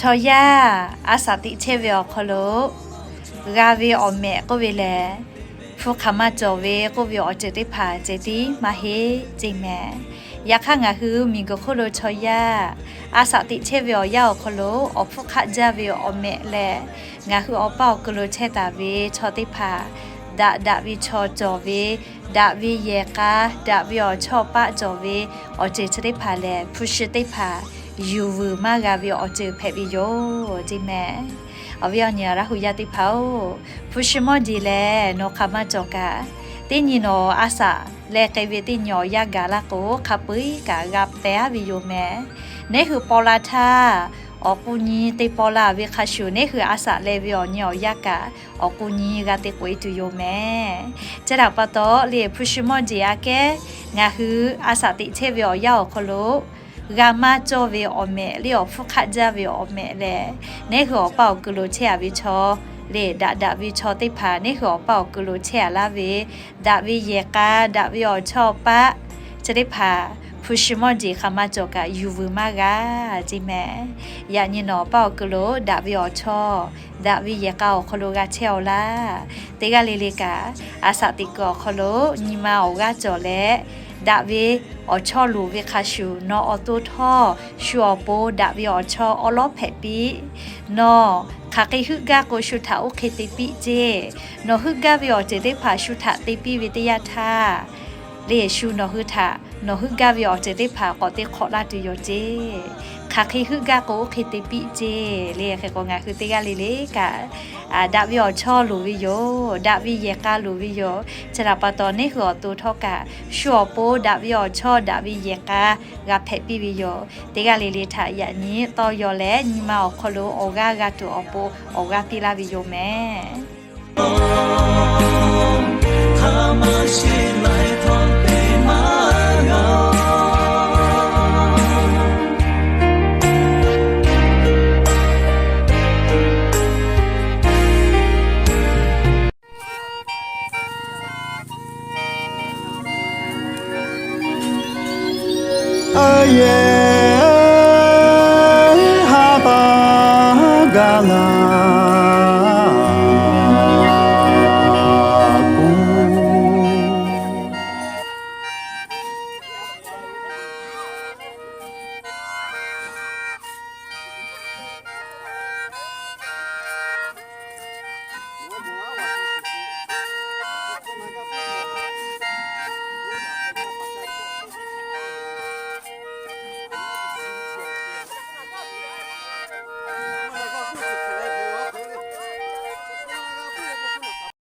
Chaw yaˇ a shaꞈ teꞈ chehˇ ve awˬ hk'aw lo g'a ve awˬ mehꞈ k'oˆ ve lehˬ, hpu hk'aˬ ma cawˬ ve k'oˆ ve awˬ ceuˬ teˇ hpaˍ ceh tiˉ maˇ heˆ ceˇ mehˍ. Yaꞈ hk'aˇ, ngaˬ hui miˬguiˬ hk'oˆ lo chaw yaˇ a shaꞈ teꞈ chehˇ ve awˬ yanˇ awˬ hk'aw lo awˬ hpfuhˇ hk'aˆ jaˇ ve awˬ mehꞈ leh, ngaˬ hui awˬ paˇ awˬ kuiˬ lo chehˇ taˍ ve chaw teˇ hpaˍ, daꞈ daꞈ ve chaw cawˬ ve, daꞈ ve yehˬ k'a, daꞈ ve awˬ chawˇ paˆ cawˬ ve awˬ ceuˬ chi teˇ hpaˍ lehˬ, hpu shi teˇ hpaˍ yuˬ vuiˬ maˇ g'a ve awˬ ceuˬ hpehꞈ ve yoˬ ceˇ mehˍ. Awˬ viˉ awˬ nyi Laˇ hu yaˇ teˇ hpaˍ-oˬ, hpu shi mawˇ jeˬ lehˬ nawˬ hk'aˬ ma cawˬ kaꞈ, teˇ nyi nawˬ a shaꞈ leh k'ai ve teˇ nyi awˬ yanˇ gaˬ laˇ k'o, hk'a peu-eˬ kaꞈ g'a teh-a ve yoˬ mehˍ. Neˇ hui paw la htaˇ, awˬ k'u nyi te paw la ve hk'a shuˍ, neˇ hui a shaꞈ leh ve awˬ nyi awˬ yanˇ kaꞈ awˬ k'u nyi g'a te k'oꞈ-e tuˬ yoˬ mehˍ. Chi htaꞈ pa taw lehˬ, hpu shi mawˇ jeˬ aꞈ kehˉ ngaˬ hui a shaꞈ teꞈ chehˇ ve awˬ yanˇ awˬ hk'aw lo g'a maˇ cawˇ ve awˬ mehꞈ leh awˬ hpfuhˇ hk'aˆ jaˇ ve awˬ mehꞈ lehˬ, neˇ hui awˬ paˇ awˬ kuiˬ lo chehˇ-a ve chaw lehˬ, daꞈ daꞈ ve chaw teˇ hpaˍ neˇ hui awˬ paˇ awˬ kuiˬ lo chehˇ-a laˇ ve, daꞈ ve yehˬ k'a, daꞈ ve awˬ chawˇ paˆ chi teˇ hpaˍ hpu shi mawˇ jeˬ hk'aˬ ma cawˬ kaꞈ yuˬ vuiˬ maˇ g'a ceˇ mehˍ. Yaꞈ nyi nawˬ paˇ awˬ kuiˬ lo daꞈ ve awˬ chawˇ, daꞈ ve yehˬ k'a awˬ hk'aw lo g'a chehˇ-aw laˇ. Teˇ g'aˇ le le kaꞈ, a shaꞈ teꞈ kuiˬ awˬ hk'aw lo nyi ma awˬ g'aˇ cawˬ leh, daꞈ ve awˬ chawˇ loˍ ve hk'a shuˍ, nawˬ awˬ to htawˇ shu awˬ pon daꞈ ve awˬ chawˇ awˉ lawˉ hpehꞈ piˇ. Nawˬ hk'aˬ hk'e heuˆ gaˇ k'o, shu htaꞈ oˇ hk'e te piˇ ceˇ. Nawˬ heuˆ gaˇ ve awˬ ceuˬ teˇ hpaˍ shu htaꞈ te piˇ ve teˇ yanˇ htaˇ, lehˬ shu nawˬ hui htaꞈ nawˬ heuˆ gaˇ ve awˬ ceuˬ teˇ hpaˍ k'awꞈ te hk'awꞈ laˇ tuˬ yoˬ ceˇ. Hk'aˬ hk'e heuˆ gaˇ k'o, oˇ hk'e te piˇ ceˇ le. Hk'e k'o, ngaˬ hui teˇ g'aˇ le le kaꞈ, daꞈ ve awˬ chawˇ loˍ ve yoˬ. Daꞈ ve yehˬ k'a loˍ ve yoˬ. Chi htaꞈ pa taw, neˇ hui awˬ to htawˇ kaꞈ shu awˬ pon daꞈ ve awˬ chawˇ, daꞈ ve yehˬ k'a g'a hpehꞈ piˇ ve yoˬ. Teˇ g'aˇ le le htaꞈ yaꞈ nyi tawˇ yaw leh, nyi ma awˬ hk'aw lo awˬ g'aˇ g'a tuˬ awˬ pon awˬ g'aˇ piˇ laˇ ve yoˬ mehˍ. Hk'a ma sheˍ laiˬ htaˇ te maˇ g'a.